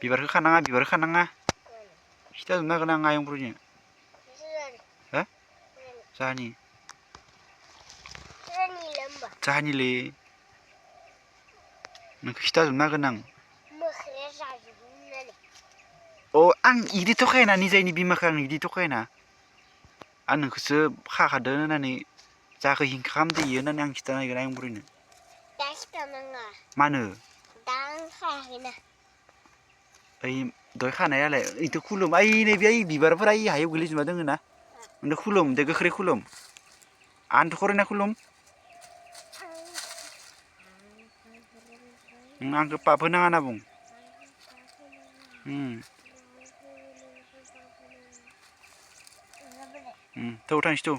bibar ke kananga bibar kananga kita zumna kana ngayong purunya ha sani sani le nang kita zumna kana oh ang idi to kayna ni zaini bima kang idi to kayna an nangkौसो खाखादो होननानै जाखो हिंखाम देयो होननानै आं खिथा नागिरा आं बुरैनो दासता नङा मानो दां खायाखैना ओइ दय खानायालाय इथ' खुलुम ओइ नैबे ओइ बिबारफोरा ओइ हायाव गोलैजोबना दोङो ना ओनदो खुलुम दे गोख्रै खुलुम आनथ' खरायना खुलुम आंखो पाप होनाङा होनना बुं थौ थांसै थौ